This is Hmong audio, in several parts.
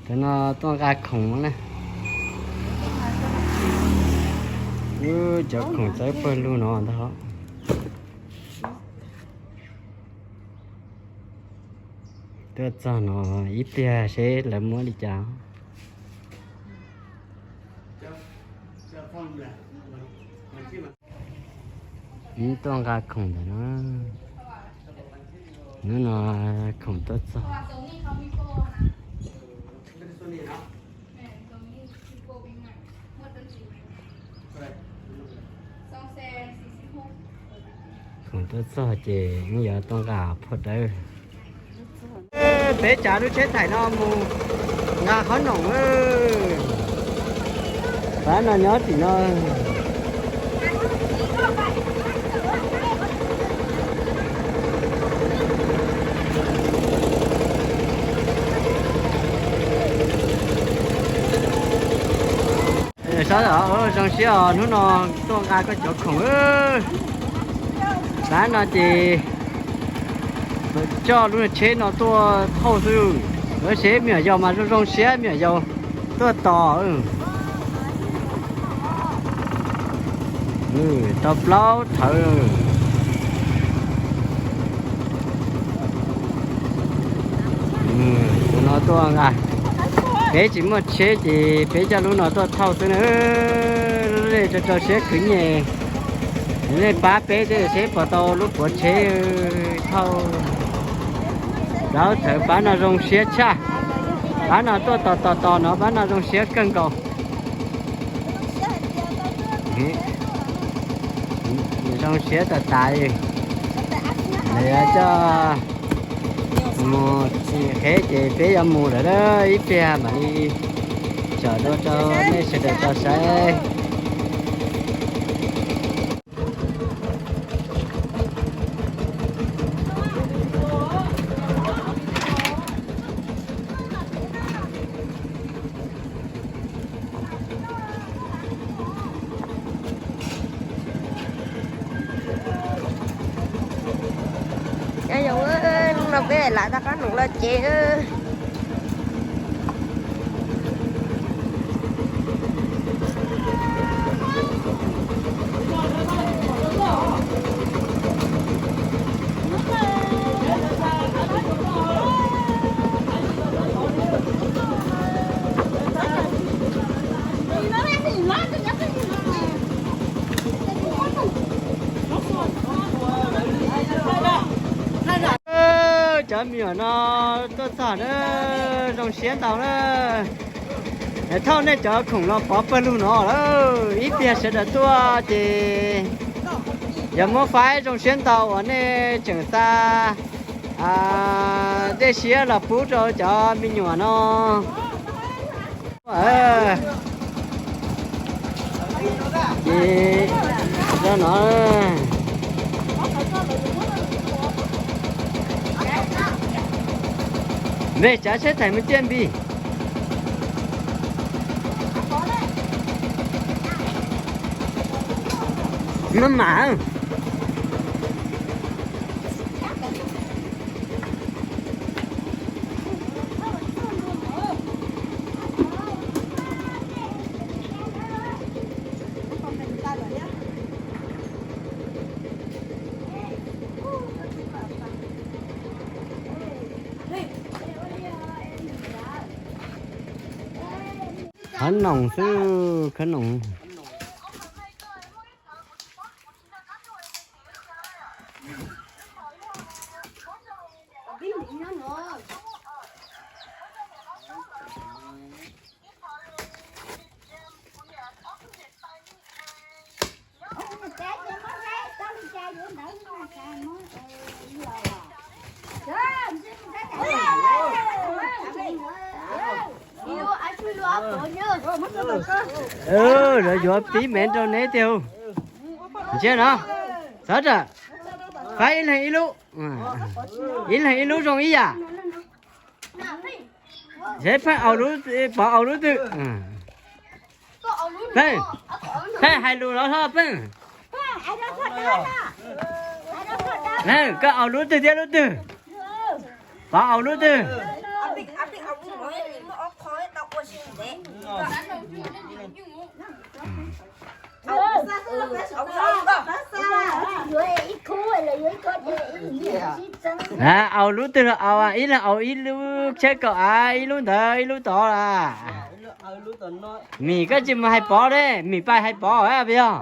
Cov no tuaj nqa khoom na. Cov khoom txawb pawg lug no ntag. Tuaj txog no ib pliag seb lawv muab li cas. Tuaj nqa khoom ntawm no. Hnub no khoom tuaj txog. Khoom tuaj txog ces yeej yuav tuaj nqa phua dawb. Peb tsav lub tsheb thaim no mus nqa qhob noom. Pab no nyob tim no. Sab zoo siab os, hnub no tuaj nqa koj cov khoom. Pab no ces coj lub tsheb no tuaj thauj xwb. Lawv seb me nyuam yaus mas zoo zoo siab, me nyuam yaus tuaj tos. Tau plaub thawv. Tus no tuaj nqa. Peb tsis muaj tsheb ces peb coj lub no tuaj thauj xwb na. Lub zej rau rau siab khwv nyem. Nej pab peb thiab seb puas tau lub puav tsheb thauj. Plaub thawv, pab no zoo siab tshaj. Pab no tuaj tos tos tos no, pab no zoo siab kawg nkaus. Zoo siab tas tas li. Lawv yuav coj mus qheb ces peb yuav mus lawm, ib pliag mam li tsom dua rau nej sawv daws tau saib. Nyob zoo, hnub no peb lam tau qab noom los cev. Cov me nyuam no tuaj txog na, zoo siab ntau na. Thauj nej cov khoom los pov pawg lug no lawm, ib pliag sawv daws tuaj ces yog muab faib, zoo siab ntau uas nej tseem xa dej siab los pub rau cov me nyuam no. Ces no, ves tsav seb thaim mus ciaj npis. Maj mam. Khawb noom xwb, khawb noom. Lawv yuav pib mev rau neb tiag. Ntsia no, txhob ram, faib ib leeg ib lub, ib leeg ib lub zoo ib yam. Seb pheej, pov aus lub twg. Pheej, pheej hais lus los hlo pheej. Koj aus lub twg thiab lub twg? Pov aus lub twg? Au lub twg los au, ib leeg au ib lub tsheb kaum av, ib lub ntawd ib lub tod las. Mim koj tsis mus hais Pov li, Mim pais hais Pov puas yog?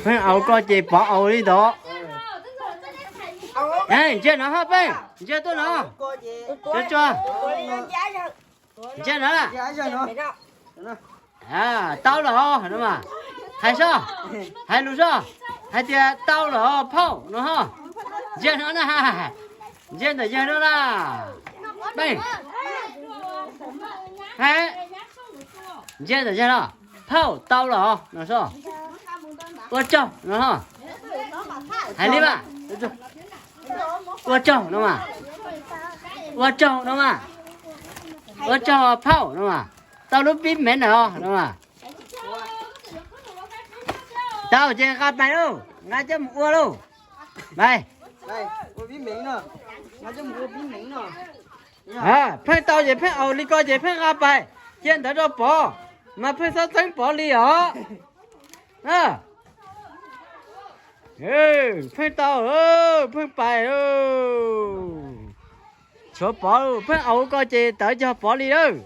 Pheej au koj ces Pov au li ntawd. Ntsia no ho Pheej, ntsia tuaj no. Tsuag tsuag, ntsia no. Tau lawm hos no mas. Hais soj, hais lus soj, hais tias tau lawm hos phauj no ho. Ntsia no na, ntsia ntawm yawg no na. Pheej, hais, ntsia ntawm yawg no. Phauj, tau lawm hos no soj. Ua tsaug no ho. Hais li mas. Ua tsaug no mas. Ua tsaug no mas. Ua tsaug phauj no mas. Tau lub pib mev ntawm no mas. Tau ces nqa pais lauj, nqa coj mus ua lauj. Pais. Pheej tau ces pheej aus li ko ces pheej nqa pais, cia ntawd rau Pov, mas pheej txhob txeeb Pov li os. Pheej tau, pheej pais. Tshuav Pov, pheej aus ko ces tawv cog Pov li lawm.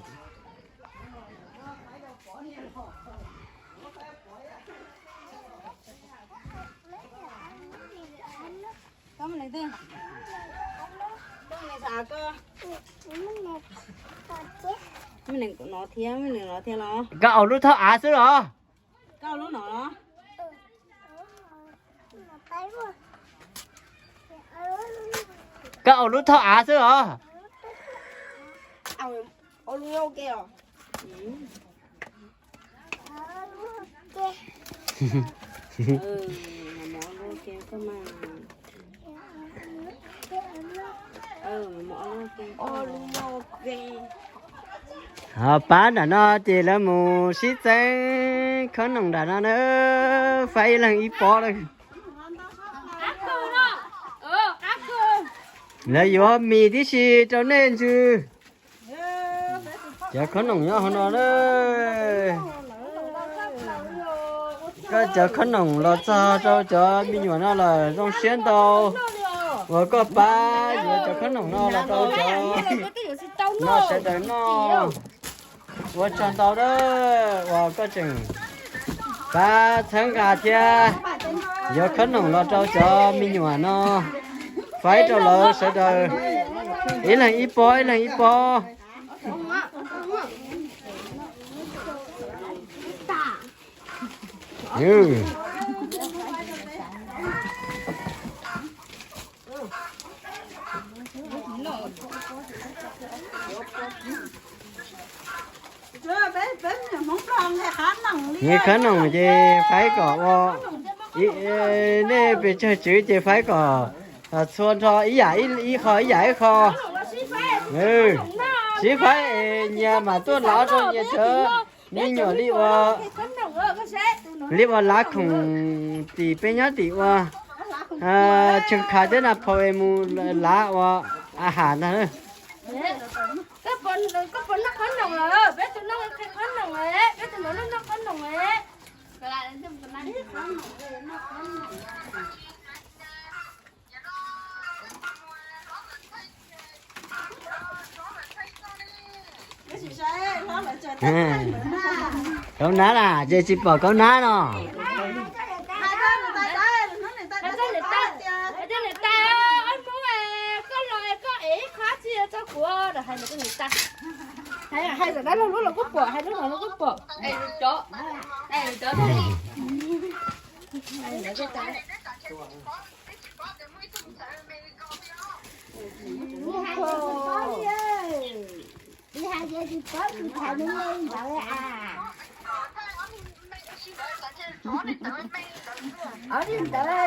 Koj aus lub thauj av xwb los? Koj aus lub thauj av xwb los? Ho pab nram no ces lawv mus sib txeeb khob noom nram no na, faib ib leeg ib pob lawm. Lawv yuav mis tib si rau nej ntsw. Cov khob noom nyob hauv no na. Koj cov khob noom los txog rau cov me nyuam no lawm zoo siab ntau uas koj pab yuav cov khob noom no los rau cov no sawv daws noj. Ua tsaug ntau na uas koj tseem pab txhawb nqa thiab yuav khob noom los rau cov me nyuam no, faib rau lawv sawv daws ib leeg ib pob ib leeg ib pob. Nyiam khob noom ces faib kom ua, nej pes tsawg tswv ces faib kom txhua nrho ib yam ib qho ib yam ib qho. Sib faib es nyias mam tuaj lav rau nyias cov me nyuam li ua, li ua lav khoom tim peb nyob tim ua Tsheej Khas thiab Nas Phau es mus lav ua a has ntag. Kaub nab na, ces tsis pom kaub nab no.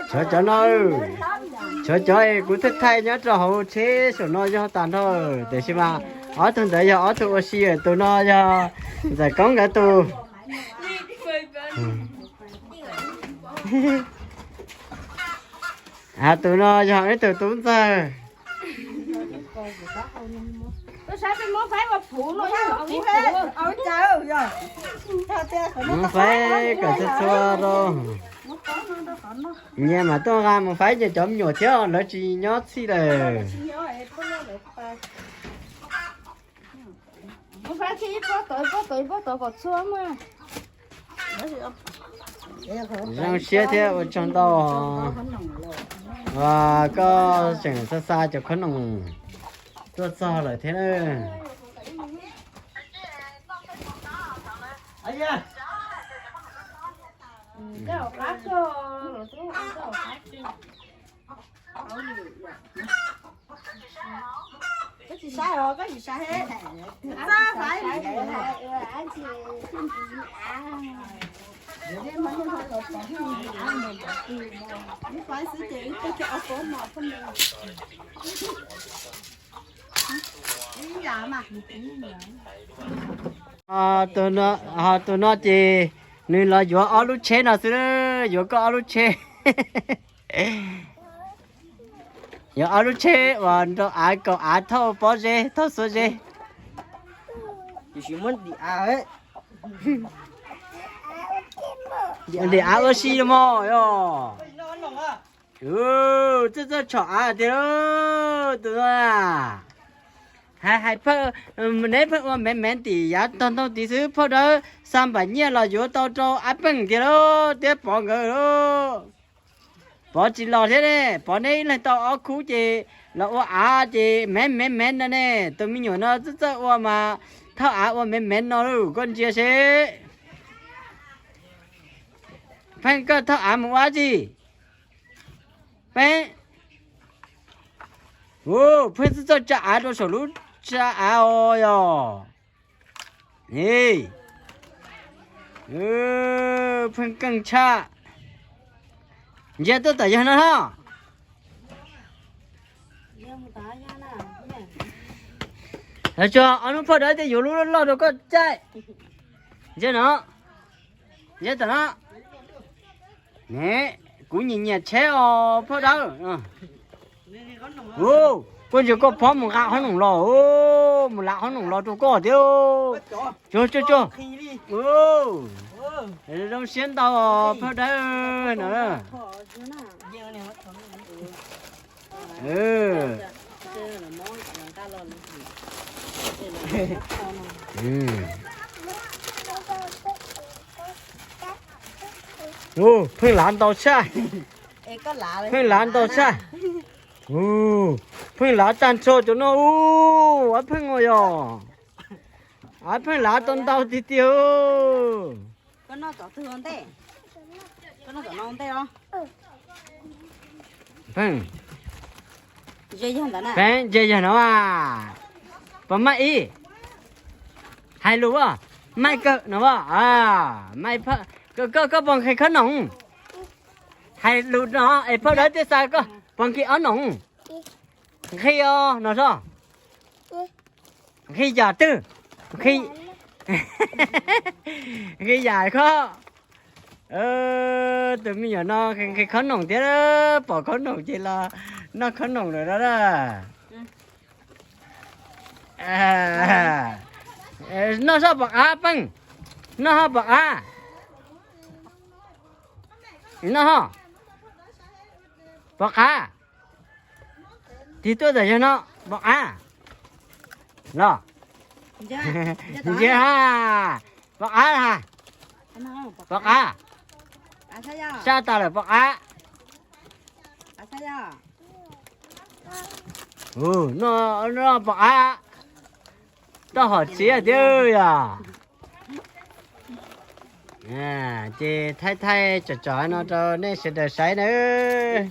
Tshuav cov no, tshuav cov es kuv thaij thaij nyob rau hauv tsheb saum no yog tag nrho, tiam sis mas ob tug ntawd yog ob tug ua si, tus no yog ntxawm koob nkawd tus. Hos tus no yog ib tug tub ntxawg. Mus faib kom txhua txhua rau. Nyias mam tuaj nqa mus faib ces cov me nyuam thiab lawv tsis nyob txhij lawm. Zoo siab thiab ua tsaug ntau. Koj tseem xa xa cov khob noom tuaj txog lawm thiab na. Tus no ces nws los yuav ob lub tsheb no xwb, yuav koj ob lub tsheb. Yuav ob lub tsheb uas nrau av kaum av thauj pob zeb thauj xuab zeb. Ntim av ua si mog yog. Txawj txawj tshom av tiag tus no. Hais hais phawj, neb pheej ua mev mev tim yav tog ntoo tid xwb, phauj dawb xa npaum nyiaj los yuav tau rau ab peej tiag lauj, thiab Pov nkawd lauj. Pov tsis los thiab ne, Pov neb ib leeg tau ob khub ces los ua av ces mev mev mev no ne, tus me nyuam no txawj txawj ua mas thauj av ua mev mev no lauj, koj ntsia seb. Pheej koj thauj av mus ua dab tsi? Pheej, pheej txawj txawj tsa av rau saum lub tsa av os yog. Pheej keej tshaj. Ntsia tuaj tom yawg no hos. Tsuas ob hnub phauj dawb thiaj yuav lub loj loj rau koj caij. Ntsia no, ntsia tom no. Ne, kuv nyiam nyiam tsheb os phauj dawb. Koj ntsia koj phob mus nqa qhob noom los, mus nqa qhob noom los rau koj thiab. Tsuag tsuag tsuag. Zoo siab ntau phauj dawb no. Pheej lav ntau tshaj. Pheej lav ntau tshaj. Pheej lav tag nrho cov no, ab pheej os yog. Ab pheej lav tau ntau tiag tiag. Pheej, pheej ntsia yog no as. Pov maj ib, hais lus as, maj kawg no as. Koj pov nqhis khob noom, hais lus no es phauj dawb thiaj xa koj pov nqhis ob noom. Nqhis os no soj. Nqhis yam twg? Nqhis yam khob. Tus me nyuam no nqhis khob noom thiab, pom khob noom ces los noj khob noom lawm no a. Noj soj pom qab peej, noj soj pom qab, noj soj pom qab. Tig tuaj tom yawg no, pom qab los. Ntsia, pom qab, pom qab. Sab tas lawm pom qab. Noj pom qab, tau hom txiv thiab yog. Ces thaij thaij tsom tsom no rau nej sawv daws saib nawb.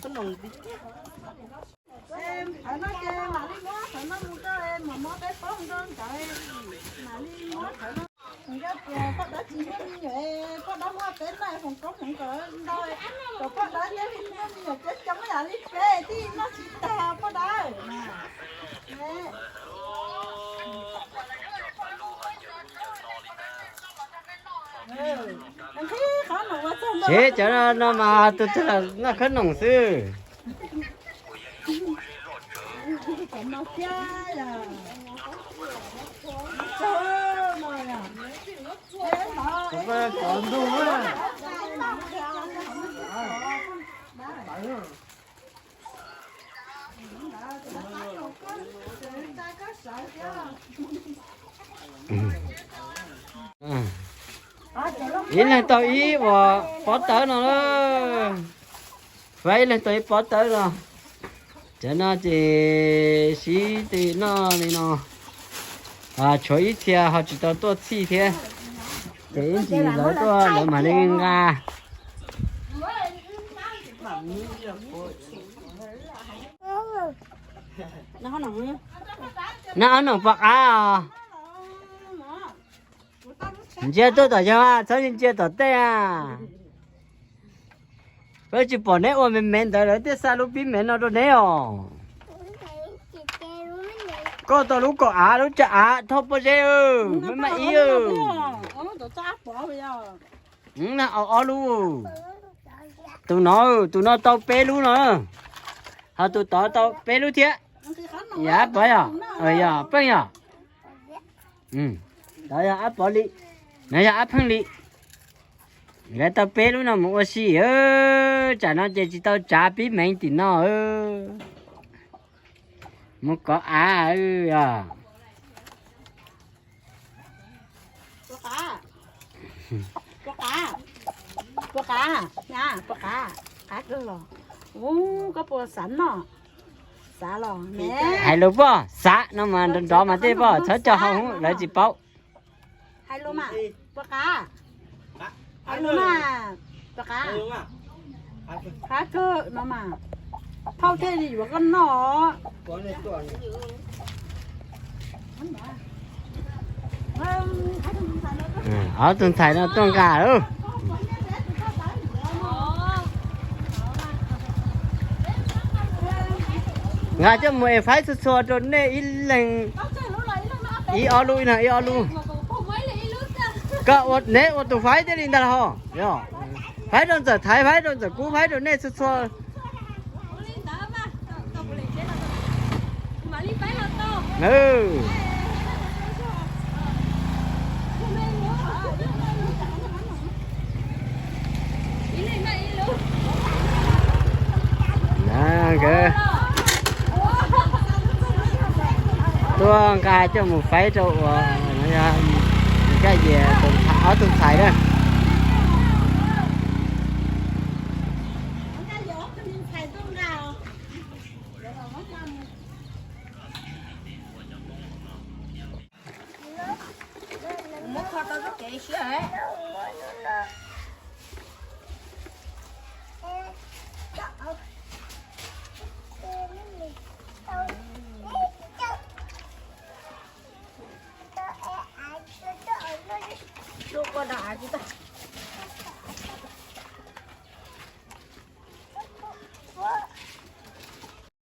Nqhis Ces cov no mas tus twg los noj khob noom xwb. Ib leeg tau ib uas pob tawb no lawm. Faib ib leeg tau ib pob tawb no. Cov no ces sib tw noj li no. Tshuav ib txhia ho tsis tau tuaj txhij thiab. Ces ib ntsis lawv tuaj lawv mam li nqa. Noj ob noom pom qab os. Ntsia tuaj tom yog txhob ntsia tom tej a. Peb tsis pom neb ua me me ntawd lawv thiaj xa lub pib mev no rau neb os. Koj tau lub kaum av lub caj av thauj pob zeb, me mas ib. Ob lub. Tus no, tus no tau peb lub no. Ho tus tod tau peb lub thiab. Yog ab pov yog, yog pheej yog. Tod yog ab pov li, no yog ab pheej li. Lawv tau peb lub no mus ua si, tsam no ces tsis tau tsav pib meev tim no. Mus kov av os. Puas qav? Puas qav? Puas qav? Puas qav? Qav kawg los? Ub, koj puas xav noj? Xav los ne. Hais lus poj xav no mas nrov nrov mas tej poj txhob coj hauv lawv tsis paub. Hais lus mas, puas qav? Hais lus mas, puas qav? Qav kawg no mas. Thauj thiaj li yuav koj noj. Ob tug ntxhais no tuaj nqa lawm. Nqa coj mus es faib txhua txhua rau nej ib leeg. Ib ob lub, ib leeg ib ob lub. Koj ua, neb ua tus faib thiaj li ntag los ho. Faib rau Ntxawm Thaiv, faib rau Ntxawm Kub, faib rau nej txhua txhua. Tuaj nqa coj mus faib rau uas no yog Kab Yias ob tug ntxhais na. Muab kho tau txoj kev siab. Suav koj dag av tsis tag.